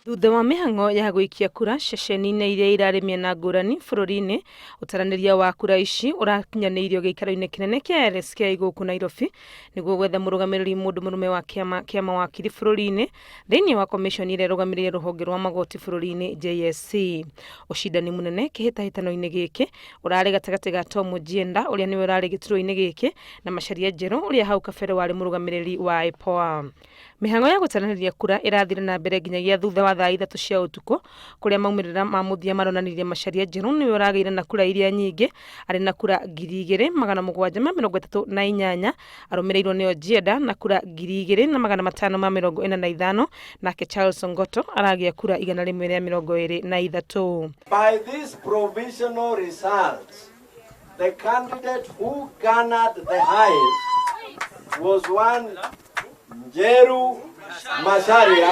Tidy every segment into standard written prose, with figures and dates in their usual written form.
Thutha wa mĩhang'o ya gũikia kura ceceni-inĩ iria irarĩ mĩena ngũrani bũrũri-inĩ, ũtaranĩria wa kura ici ũrakinyanĩirio gĩikaro-inĩ kĩnene kĩa LSK gũkũ Nairobi nĩguo gwetha mũrũgamĩrĩri mũndũ mũrũme wa kĩama kĩa mawakiri bũrũri-inĩ thĩinĩ wa komishoni ĩrĩa ĩrũgamĩrĩire rũhonge rwa magoti bũrũri-inĩ JSC. Ũcindani mũnene kĩhĩtahĩtano-inĩ gĩkĩ ũrarĩ gatagatĩ ga Tom Ojienda ũrĩa nĩwe ũrarĩ gĩturwa-inĩ gĩkĩ na Macharia Njerũ ũrĩa hau kabere warĩ mũrũgamĩrĩri wa IPOA. Mĩhang'o ya gũtaranĩria kura ĩrathire na mbere nginyagia thutha wa thaa 3 cia ũtukũ kũrĩa maumĩrĩra ma mũthia maronanirie Macharia Njerũ nĩwe ũragĩire na kura iria nyingĩ arĩ na kura 2738 arũmĩrĩirwo nĩ Ojienda na kura 2545 nake Charles Ongoto aragĩa kura 123. By these provisional results, the candidate who garnered the highest was one Njeru Macharia.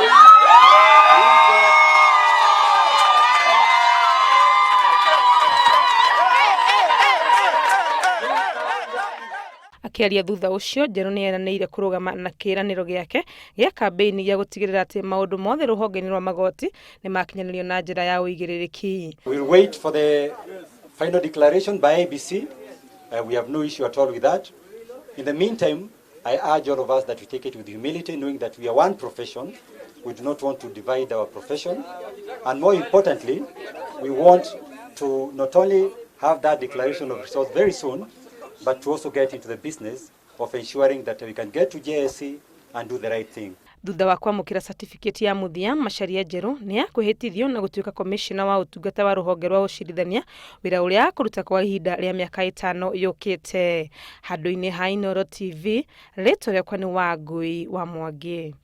Akĩaria thutha ũcio, Njerũ nĩ eranĩire kũrũgama na kĩĩranĩro gĩake gĩa kambĩini gĩa gũtigĩrĩra atĩ maũndũ mothe rũhonge-inĩ rwa magoti nĩ makinyanĩrio na njĩra ya ũigĩrĩrĩki. We'll wait for the final declaration by IEBC. We have no issue at all with that. In the meantime, I urge all of us that we take it with humility, knowing that we are one profession. We do not want to divide our profession. And more importantly, we want to not only have that declaration of results very soon, but to also get into the business of ensuring that we can get to JSC and do the right thing. Thutha wa kwamũkĩra certificate ya mũthia, Macharia Njerũ nĩ akwĩhĩtithio na gũtuĩka komishona wa ũtungata wa rũhonge rwa ũcirithania, wĩra ũrĩa akũruta kwa ihinda rĩa mĩaka 5 yũkĩte. Handũ-inĩ ha Inooro TV, rĩtwa rĩakwa nĩ Wangui wa Mwangi.